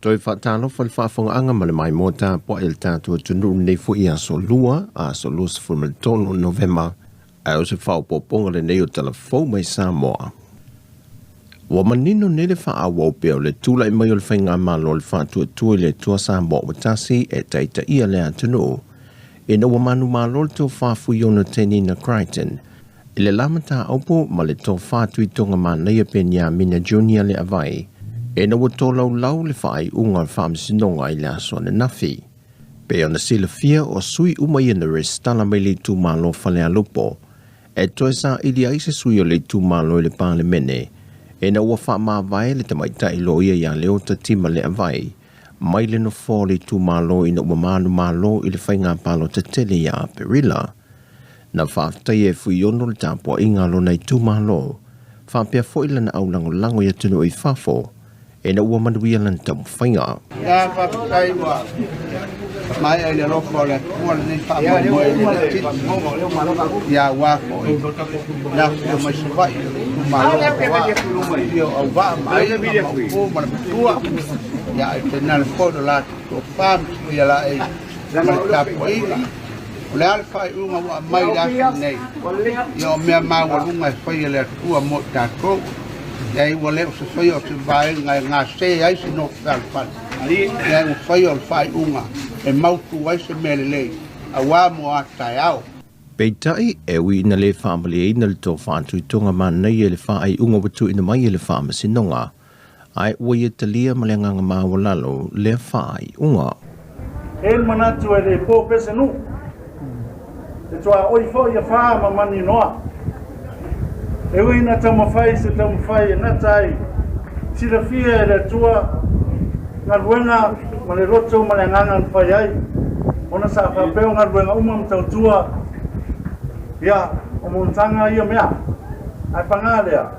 Toe faatalofa le faafogaaga ma le maimoa tapuai a le tatou atunuu lenei foi aso Lua, aso 23 o Novema, ae o se faaopoopoga lenei o tala fou mai Samoa. Ua manino nei le faaauau pea o le tulai mai o le Faigamalo o le Faatuatua i le Atua Samoa ua Tasi e taitaia le atunuu, ina ua manumalo le Tofa Fuiono Tenina Crichton i le la mataupu ma le Tofa Tuitoga Manaia Peniamina Junior Leavai, ina ua tolaulau le faaiuga o le Faamasinoga i le aso ananafi. Pei ona silafia, o sui uma ia na resitala mai le itumalo Falealupo e toe saili ai se sui o le itumalo i le Palemene ina ua faamavae le tamaitai loia ia Leota Tima Leavai mai le nofoa o le itumalo ina ua manumalo i le faiga palota tele ia Aperila. Na faafetaia e Fuiono le tapuaiga a lona itumalo faapea foi lana aulagolago i atunuu i fafo ina ua manuia lana taumafaiga. Ia faafetai ua maea i le alofa o le Atua lenei faamoemoe i le titi. Ia aua foi le afifio mai Savaii o le itumalo o Auvaa, afifio o Auvaa ma Aiga ma Maopu ma le Matua. Ia ae tainane foi lo latou tofa ma sui laei ma le tapuaiga. O le a le faaiuga ua aumai i le aso lenei? Ia o mea maualuga e fai e le Atua mo i tatou. Leai, ua le o se faia o se vaega e gase ai se nofo fealofani. Leai, ua faia o le faaiuga e mautu ai se mea lelei aua mo a taeao. Peitai, e ui ina le faamalieina le tofa tuitoga manaia i le faaiuga ua tuuina mai e le Faamasinoga, ae ua ia talia ma le agaga maualalo lea faaiuga. E i le manatu e le po pea se nuu, e tuaoi foi ia fa ma maninoa. E ui ina taumafai se taumafai e gata ai, silafia e le Atua galuega ma le loto ma le agaga na fai ai, ona sa faapea o galuega uma ma tautua, ia, o monotaga ia mea. Ae paga lea,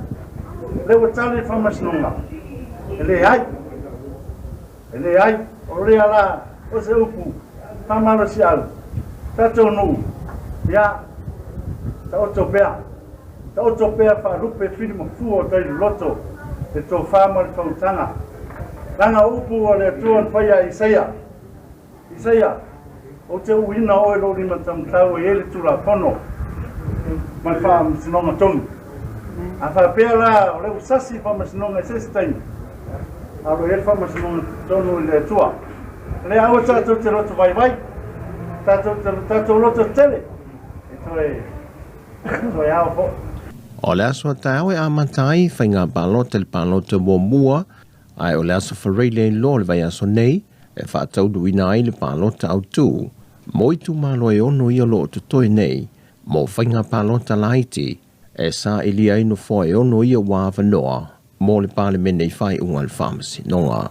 Lea ua tali le faamasinoga, e leai, e leai, o lea la o se upu faamalosiau, tatou nuu, ia, taoto pea, taoto pea faalupe filimafua o tai loloto le tofa ma le faautaga. Leaga o upu a le Atua na fai ia Isaia, Isaia, Ou te uina oe lou lima taumatau e i ai le Tulafono ma le faamasinoga tonu. A faapea la o lea ua sasi le faamasinoga i se isi taimi, a o lo o i ai le faamasinoga tonu i le Atua. O lea aua tatou te loto vaivai, tatou te tatou loto tele, e toe, toe ao foi. O le aso a taeao e amata ai faiga palota i le palota muamua, ae o le aso Faraile loa o le vaiaso nei, e faataunuuina ai le palota autu mo itumalo e ono ia o lo o totoe nei mo faiga palota laiti e sailia ai nofoa e ono ia ua avanoa mo le Palemene i faaiuga a le Faamasinoga.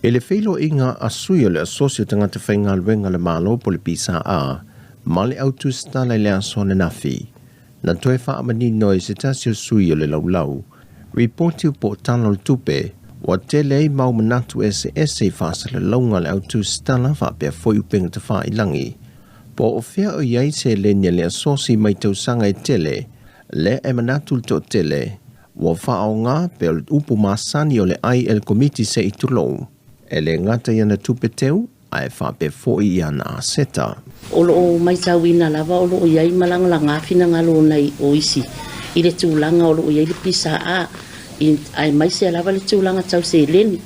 I le feiloaiga a sui o le Asosi o Tagata Faigaluega a le Malo po o le PSA ma le Au Tusitala i le aso ananafi, na toe faamanino ai se tasi o sui o le laulau ripoti o po o Tala o le Tupe, ua tele ai mau manatu eseese i faasalalauga a le au tusitala faapea foi upega tafailagi. Po o fea o i ai seleni a le asosi mai tausaga e tele, lea e manatu le toatele, ua faaaoga pea o le upu masani o le ai e le Komiti se i tulou, e le gata i ana tupe teu, ae faapea foi i ana aseta. O lo o matauina lava o lo o i ai malagalaga finagalo o nai o isi i le tulaga o lo o i ai le PSA aemaise lava le tulaga tau seleni.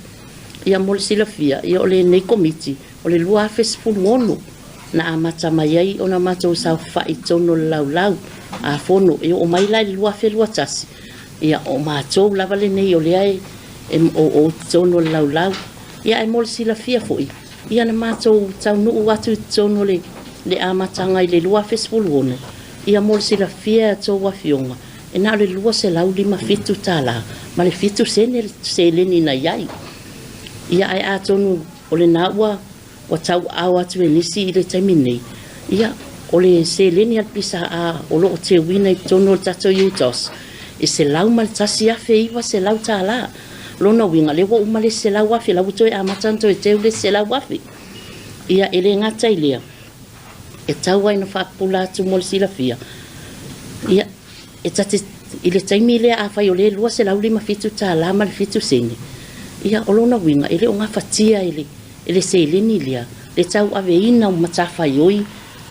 Ia mo le silafia, ia o lenei Komiti o le 2016 na amata mai ai ona matou saofai i totonu o le laulau a fono e oo mai la i le 2021, ia o matou lava lenei o lea e o i totonu o le laulau. Ia ae mo le silafia foi, ia na matou taunuu atu i totonu o le le amataga i le 2016, ia mo le silafia e a outou afioga, e na o le $257 ma le 7 sene le seleni na i ai. Ia ae atonu o lena ua ua tauaao atu e nisi i le taimi nei, ia o le seleni a le PSA o lo o teuina i totonu o le tatou UTOS, e $101,900. Lona uiga, lea ua uma le isi 100,000, la ua toe amata ona toe teu le isi 100,000. Ia, e le gata i lea, e tau ai ina faapupula atu mo le silafia, ia, e ta te, i le taimi lea afai o lea e $257 ma le 7 sene, Ia, o lona uiga, e le o gafatia e le, e le seleni lea le tauaveina o matafaioi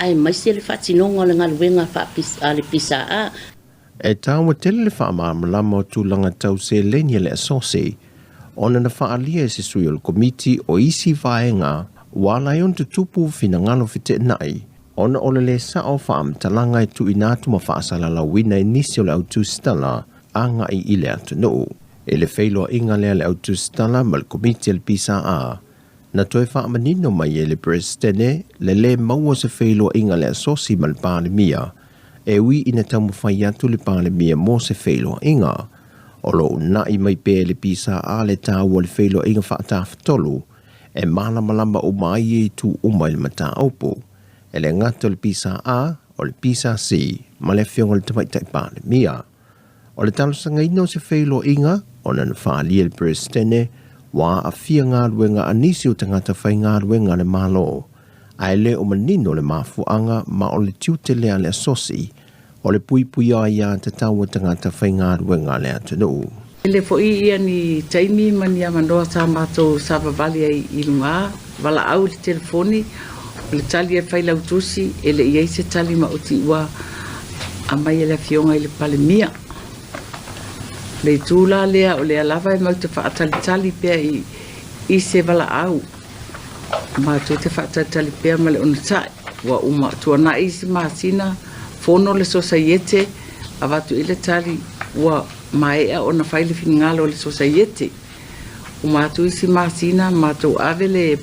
aemaise le faatinoga o le galuega a le PSA. E taua tele le faamalamalama o tulaga tau seleni a le Asosi ona na faaalia e se sui o le Komiti o isi vaega ua ala ai ona tutupu finagalo feteenai ona o le lē sa'o o faamatalaga e tuuina atu ma faasalalauina e nisi o le au tusitala agai i le atunuu. I le feiloaiga lea a le au tusitala ma le Komiti a le PSA, na toe faamanino mai e le Peresetene le lē maua o se feiloaiga a le Asosi ma le Palemia, e ui ina taumafai atu le Palemia mo se feiloaiga. O lo o uunai mai pea e le PSA le taua o le feiloaiga faatafatolu e malamalama uma ai i itu uma i le mataupu, e le gata o le PSA, o le PSC ma le Afioga i le Tamaitai Palemia. O le talosagaina o se feiloaiga ona na faaalia e le Peresetene ua aafia galuega a nisi o tagata faigaluega a le Malo, ae le o manino le mafuaaga ma o le tiute lea a le Asosi o le puipuia aia tatau a tagata faigaluega a le atunuu. Tele foi ia ni taimi ma ni avanoa sa matou savavali ai i luga, valaau i le telefoni, o le tali a le Failautusi, e le i ai se tali maoti ua aumai e le Afioga i le Palemia. O le itu la lea, o lea lava e matou te faatalitali pea i se valaau, matou te faatalitali pea ma le onosai. Ua uma tuanai isi masina, fono le Sosaiete, avatu i le tali ua maea ona fai le finagalo o le Sosaiete. Uma atu isi masina, matou ave le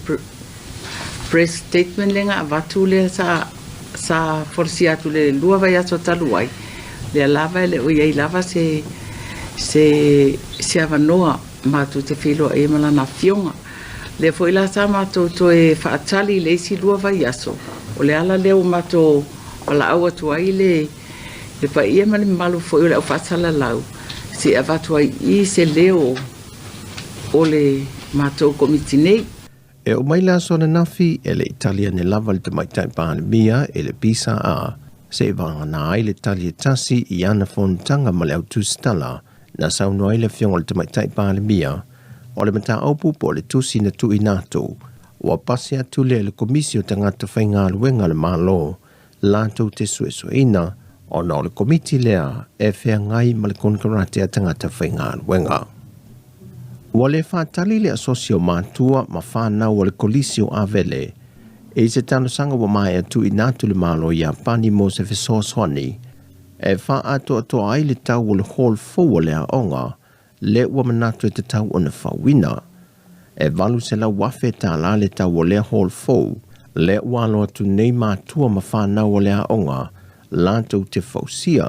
press statement lea na avatu lea sa sa folasia atu le lua vaiaso talu ai, lea lava e le o i ai lava se se se avanoa matou te feiloai ai ma lana afioga. Lea foi la sa matou toe faatali i le isi lua vaiaso, o le ala lea ua matou valaau atu ai le le paia ma le mamalu foi o le aufaasalalau se i avatu ai i se leo o le matou Komiti nei. E oo mai le aso ananafi, e le i tali ane lava le Tamaitai Palemia i le PSA seia vagana ai le tali e tasi i ana fonotaga ma le au tusitala na saunoa ai le Afioga i le Tamaitai Palemia o le mataupu po o le tusi na tuuina atu ua pasi atu lea i le Komisi o Tagata Faigaluega a le Malo latou te suesueina ona o le komiti lea e feagai ma le konekarate a tagata faigaluega. Ua le faatali le Asosi o Matua ma Fanau o le Kolisi o Avele i se talosaga ua maea tuuina atu le Malo Iapani mo se fesoasoani e faaatoatoa ai le tau o le hall fou o le aoga lea ua manatu e tatau ona fauina. E $800,000 tālā le tau o lea hall fou, lea ua alo atu nei matua ma fanau o le aoga latou te fausia.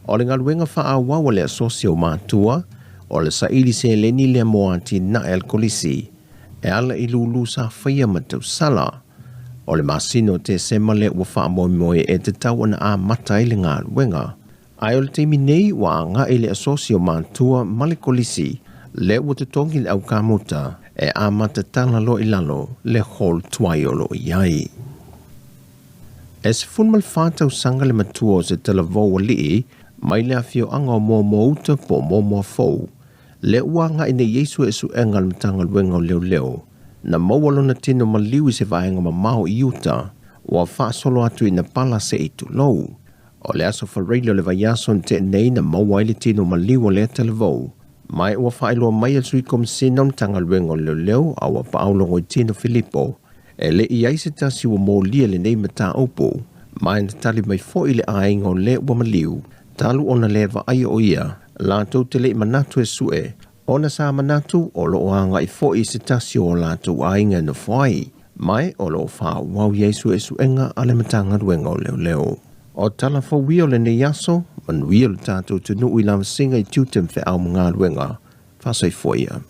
O le galuega faaauau a le Asosi o Matua, o le saili seleni lea mo atinae a le Kolisi e ala i lūlū sa faia ma tausala. O le masina o Tesema lea ua faamoemoe e tatau ona amata ai le galuega. Ae o le taimi nei ua agai le Asosi o Matua ma le Kolisi lea ua totogi le au kamuta e amata tala loa i lalo le hall tuai o lo o i ai. E 14 tausaga le matua o se talavou alii mai le afioaga o Moamoa-uta po o Moamoa-fou lea ua agai nei i ai suesuega a le Matagaluega o Leoleo na maua lona tino maliu i se vaega mamao i uta ua faasolo atu ina pala se i tulou. O le aso Faraile o le vaiaso na tea nei na maua ai le tino maliu o lea talavou, ma ua faailoa mai e le Sui Komisina o le Matagaluega o Leoleo a ua Paaulo Logoitino Filipo, e le i ai se tasi ua molia lenei mataupu, ma e na tali mai foi le aiga o le ua maliu, talu ona le vaaia o ia, latou te le i manatu e sue, ona sa manatu o lo o agai foi i se tasi o o latou aiga e nofo ai, ma o lo o faaauau i ai suesuega a le Matagaluega o Leoleo. O tala fou ia o lenei aso, manuia lo tatou atunuu i lavasiga i tiute ma feau ma galuega. Faasoifua ia.